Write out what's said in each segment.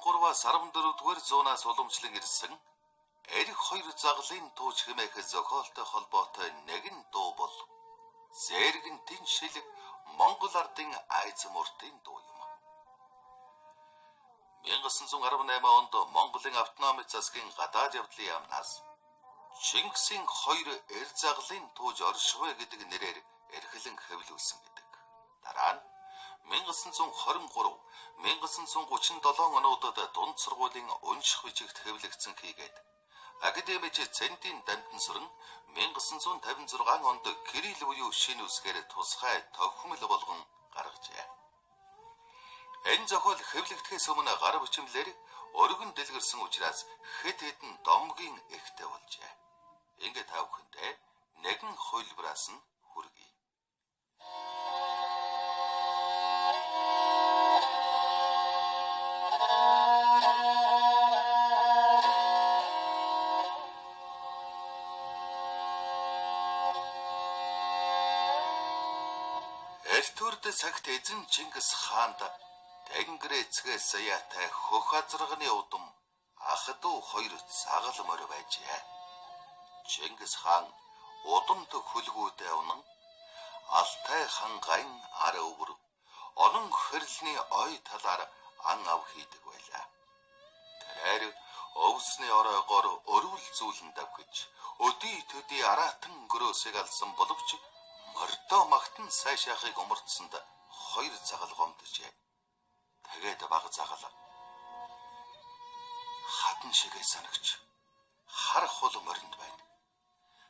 13-аас 14-р зуунаас уламжлан ирсэн эрх хоёр загалын тууж хэмээх зохиолтой холбоотой нэгэн дуу бол Зээргэнтийн шил Монгол ардын айц муртын дуу юм. 1918 онд Монголын автономи засгийн гадаад явдлын яамнаас Чингисийн хоёр эр загалын тууж оршихуй гэдэг нэрээр эрхлэн хэвлүүлсэн гэдэг. Дараа нь 1923, 1937 онуудад дунд сургуулийн унших бичигт хэвлэгдсэн хийгээд академич Центийн дамтансран 1956 онд Кирилл буюу шинэ үсгээр тусгай тохимол болгон гаргажээ. Энэ зохиол хэвлэгдэхээс өмнө гар бичмлээр өргөн дэлгэрсэн учраас хэд хэдэн домгийн эхтэй болжээ. Ингээ та бүхэндээ нэгэн хувилбараас нь хүргэе. Элтүрд цагт эзэн Чингис хаанд Тэнгэр эцгээс саяатай хөх азарганы удам ах トゥ хоёр загал морь байжээ. Чингис хаан удамд хөлгүүдээ унан Алтай хангайн ар өвөр олон хэрлэний ой талаар ан ав хийдэг байлаа. Тэрээр өвсний оройгоор өрвөл зүүлэн давхиж өдий төдий араатан гөрөөсийг алсан боловч мордоо магтан сайшаахыг умартсанд хоёр загал гомджээ. Тэгээд баг загал хатан шигээ санагч хар хул моринд байна.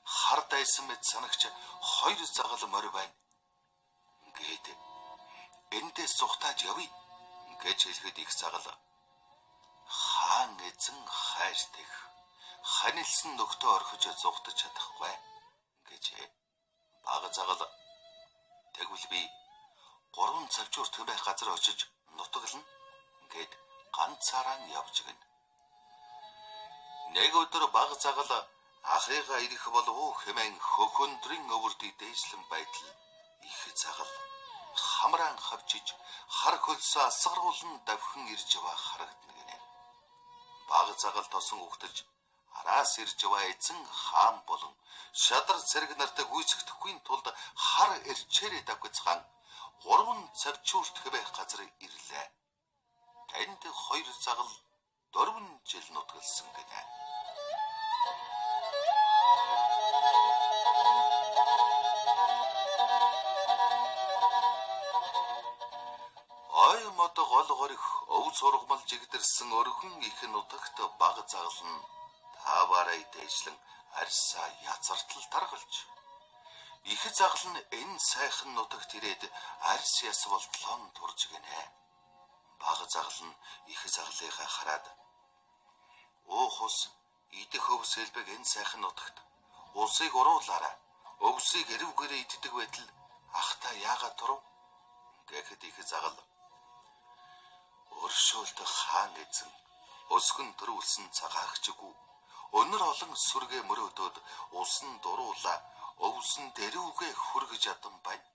Хар дайсан мэт санагч хоёр загал морь байна. Гээд эндээс зүхтааж явъя гэж хэлэхэд их загал хаан эзэн хайртэх ханилсан нөхдөө орхиж зүхтаж чадахгүй гэжээ. Баг загал тэгвэл би 3 цавчуур төмөх газар очиж нутаглана гэд ганцаараа явж гин. Нэг өдөр баг загал ахыгаа ирэх болов уу хэмээн хөхөндрийн өвөрдий дээшлэн байтал их загал хамраан хавчиж хар хөлсөө асгаруулан давхин ирж яваа харагдана гинэ. Баг загал тосон угтаж араас ирж яваа эзэн хаан болон шадар цэрэг нартай гүйцэгдэхгүй тулд хар эрчээрээ давхицгаан 3 цавчуурт хэвэх газар ирлээ. Тэнд хоёр загал 4 жил нутгалсан гинэ. Ой мод гол горих өв сургамал жигдэрсэн өргөн их нутагт баг загал нь тааваарай дээшлэн арьсаа язартал таргалж их загал нь энэ сайхан нутагт ирээд арьс яс болтлон турж гинэ. Баг загал нь их загалыгаа хараад уух ус идэх өвс элбэг энэ сайхан нутагт усыг уруулаарай өвсийг эрвгээрээ иддэг байтал ах та яагаад турав гэхэд их загал өршөөлт хаан эзэн өсгөн төрүүлсэн цагаагчгүй өнөр олон сүргээ мөрөөдөөд усан дуруулаа өвсөн дэрүүгээ хүргэж ядан байна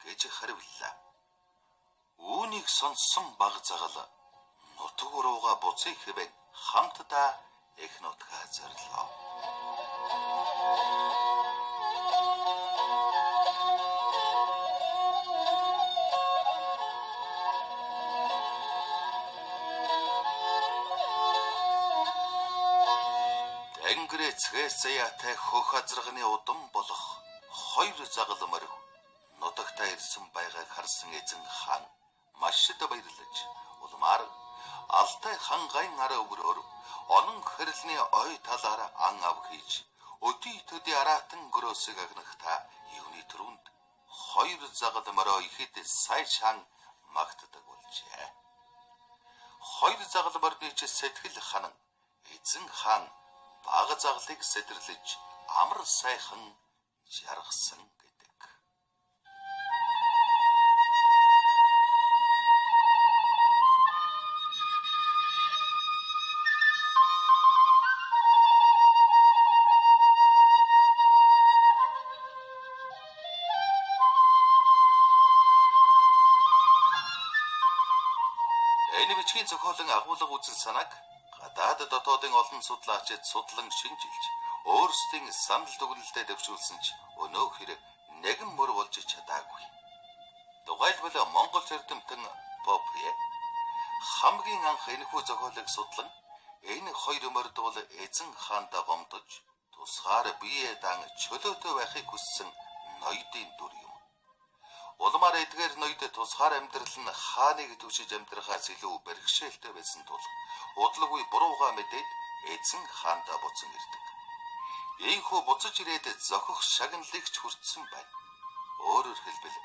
гэж харивлаа. Үүнийг сонссон баг загал нутаг руугаа буцъя хэвэн хамтдаа эх нутгаа зорилоо. Тэнгэр эцгээс заяатай хөх азарганы удам болох хоёр загал морь нутагтаа ирсэн байгааг харсан эзэн хаан маш их баярлаж улмаар Алтай хангайн ар өврөөр онон хэрлэний ой талаар ан ав хийж өдий төдий араатан гөрөөсийг агнахта юуны түрүүнд хоёр загал морой ихэд сайшаан магтдаг болжээ. Хоёр загал морины ч сэтгэл ханан эзэн хаан баг загалыг сэтэрлэж амар сайхан жаргасан гэдэг. Энэ бичгийн зохиолын агуулга үзэл санааг гадаад дотоодын олон судлаачид судлан шинжилж өөрсдийн санал дүгнэлтэд дэвшүүлсэн ч өнөө хэрэг нэгэн мөр болж чадаагүй. Тухайлбал Монгол эрдэмтэн Попе хамгийн анх энэхүү зохиолыг судлан энэ хоёр морд бол эзэн хаандаа гомдож тусгаар бие дан чөлөөтэй байхыг хүссэн ноёдын дүр юм. Улмаар эдгээр ноёд тусгаар амьдрал нь хааныг түшиж амьдрахаас илүү бэрхшээлтэй байсан тул удалгүй бурууга мэдээд эзэн хаандаа буцан ирдэг. Ийхүү буцаж ирээд зохих шагналыг ч хүртсэн байна. Өөрөөр хэлбэл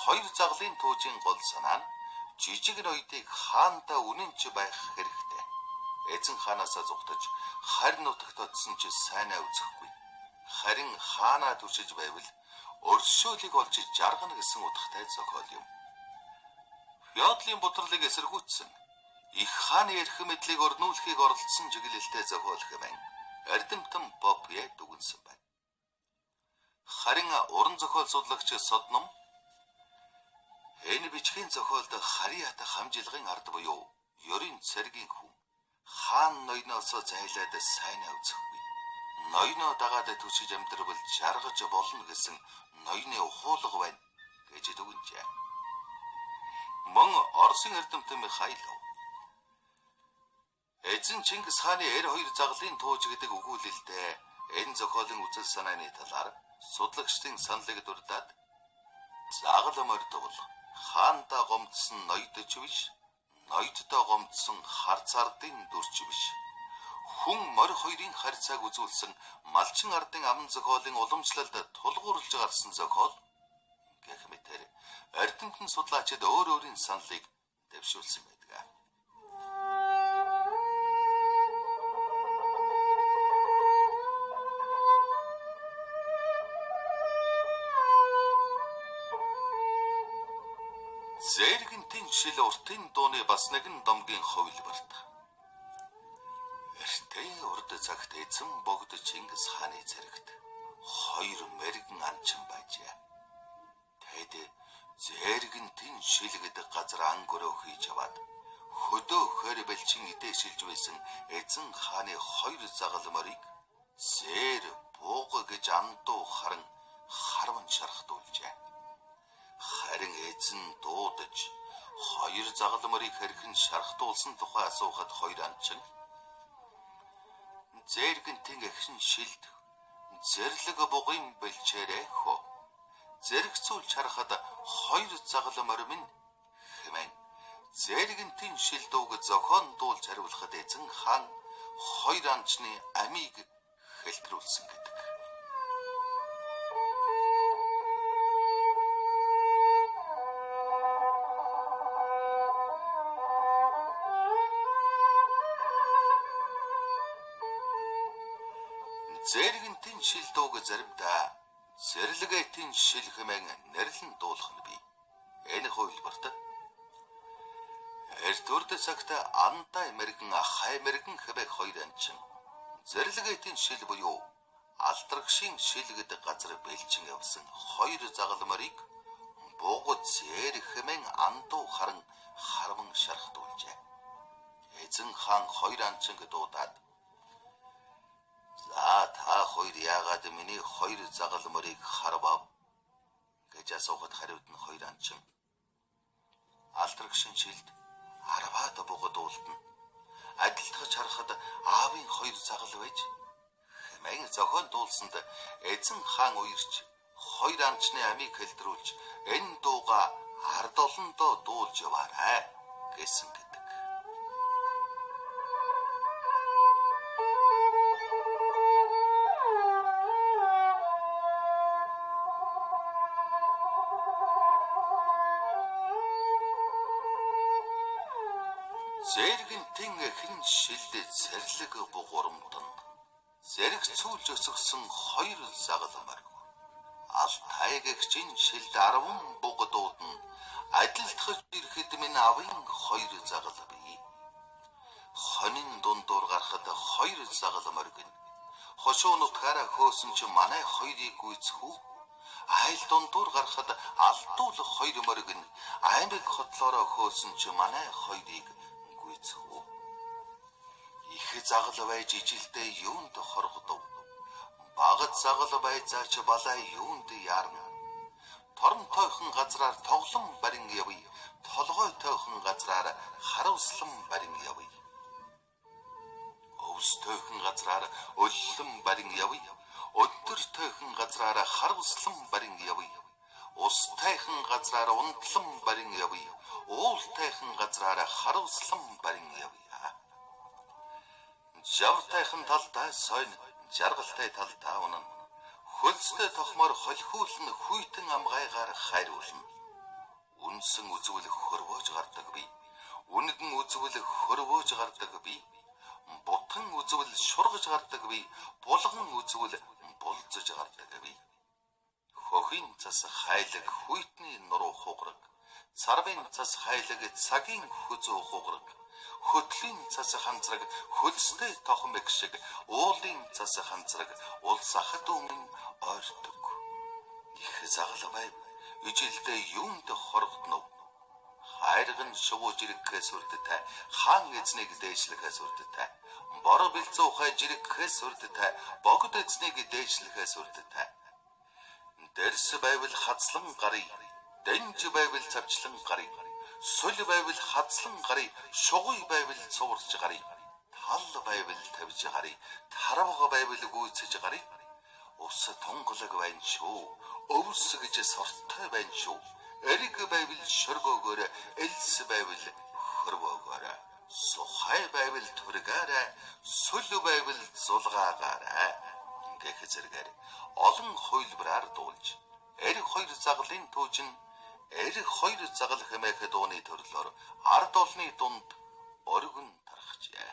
хоёр загалын туужийн гол санаа нь жижиг ноёдыг хаандаа үнэнч байх хэрэгтэй. Эзэн хаанаасаа зугтаж харь нутагт очсон ч сайнаа үзэхгүй. Харин хаанаа түшиж байвал өршөөлийг олж жаргана гэсэн утгатай зохиол юм. Феодлын бутарлыг эсэргүүцсэн их хааны эрх мэдлийг өрнүүлэхийг оролдсон чиглэлтэй зохиол хэмээн эрдэмтэн Попе дүгнсэн байна. Харин уран зохиол судлаагч Содном энэ бичгийн зохиолд Харьяат хамжилгын ард буюу ерийн цэргийн хүн хаан ноёноос зайлаад сайнаа үзэхгүй. Ноёноо дагаад түшиж амьдрвал жаргаж болно гэсэн ноёны ухуулга байна гэж дүгнжээ. Мөн Оросын эрдэмтэн Михайлов эзэн Чингис хааны эр хоёр загалын тууж гэдэг өгүүлэлтэй энэ зохиолын үзэл санааны талаар судлагчдын саналыг дурдаад загал морд бол хаандаа гомдсон ноёдч биш, ноёддоо гомдсон харц ардын дүрч биш. Хүн морь хоёрын харьцааг үзүүлсэн малчин ардын аман зохиолын уламжлалд тулгуурлаж гарсан зохиол гэх мэтээр эрдэмтэн судлаачид өөр өөрийн саналыг дэвшүүлсэн байдаг. Зээргэнтийн шил уртын дууны бас нэгэн домгийн хувилбарт. Эртээ урд цагт эзэн богд Чингис хааны зэрэгт хоёр мэрэгэн анчин байжээ. Тэд зээргэнтийн шил гэдэг газар ан гөрөө хийж аваад хөдөө хөр бэлчин идэ шилж байсан эзэн хааны хоёр загал морийг зээр бууга гэж андуу харан харван шархтуулжээ. Харин эзэн дуудаж хоёр загал морийг хэрхэн шархтуулсан тухай асуухад хоёр анчин зээргэнтийн эгшин шилд зэрлэг бугын бэлчээрээ хөө зэрэгцүүлж харахад хоёр загал морь минь хэмээн зээргэнтийн шил дууг зохион дуулж хариулахад эзэн хаан хоёр анчны амийг хэлтрүүлсэн гэдэг. Зээргэнтийн шил дууг заримдаа зэрлэгэтийн шил хэмээн нэрлэн дуулах нь бий. Энэ хувилбарт эрт урд цагт андай мэрэгэн хай мэрэгэн хэмээх хоёр анчин зэрлэгэтийн шил буюу алдрагшийн шил гэдэг газар бэлчин явсан хоёр загал морийг бугуд зээр хэмээн андуу харан харван шархтуулжээ. Эзэн хаан хоёр анчинг дуудаад за та хоёр яагаад миний хоёр загал морийг харвав гэж асуухад хариуд нь хоёр анчин алдрагшин шилд арваад бугад уулдна. Адилтгаж харахад аавын хоёр загал байж хэмээн зохион дуулсанд эзэн хаан уярч хоёр анчны амийг хэлдрүүлж энэ дууга ард олондоо дуулж яваарай гэсэн гэдэг. Зээргэнтийн хэн шилд зэрлэг бугурамдан зэрэгцүүлж өсгсөн хоёр загал морь. Алтайгэгчийн шилд 10 буг дуудна. Адилтгаж ирэхэд минь авын хоёр загал бий. Хонин дундуур гарахад хоёр загал моргино. Хошуу нутгаараа хөөсөн чи манай хоёрыг гүйцэхүү. Айл дундуур гарахад алдуулах хоёр мориг нь аймаг хотлоороо хөөсөн чи манай хоёрыг гүйцэв. Их загал байж ижилдээ юунд хоргодов? Багад загал байж заач балай юунд яарна? Торон тойхон газраар тоглон барин явъя. Толгой тойхон газраар харавслан барин явъя. Өвс тойхон газраар өллөн барин явъя. Өндөр тойхон газраар харавслан барин явъя. Ус тайхан газраар унтлан барин явъя. Уул тайхан газраар харавслан барин явъя. Жав тайхан талдаа сойн, жаргалтай талдаа унана. Хөлстэй тохмоор холхиулна, хүйтэн амгайгаар хайруулна. Үнсэн үзвэл хөрвөөж гардаг би. Үнэгэн үзвэл хөрвөөж гардаг би. Бутан үзвэл шургаж гардаг би. Булган үзвэл булзаж гардаг би. Хөхийн цас хайлаг хүйтний нуруу хугараг. Царвын цас хайлаг цагийн хөзөө хугараг. Хөтлийн цас ханцраг хөлстэй тохомог шиг, уулын цас ханцраг улс ахад өмнө ойртог. Их загал байв. Ижилдээ юунд хоргоднов? Хайрган шувуу жирэгхээс үрдтэй, хаан эзнийг дээшлэхээс үрдтэй, бор бэлзуухай жирэгхээс үрдтэй, богд эзнийг дээшлэхээс үрдтэй. Дэрс байвал хазлан гарыг, дэнж байвал цавчлан гарыг, сул байвал хазлан гарыг, шугуй байвал цуварч гарыг, тал байвал тавьж гарыг, тарвага байвал гүйцэж гарыг. Ус тунгалаг байна шүү. Өвс гэж сортой байна шүү. Эрэг байвал шөргөөгөөр, элс байвал хөрвөөгөөр, сухай байвал түргээрэй, сүл байвал зулгаагаарай гэх зэрэгээр олон хувилбараар дуулж, эрэг хоёр загалын түүжин эрэг хоёр загал хэмээх дууны төрлөөр ард олны дунд өргөн тархжээ.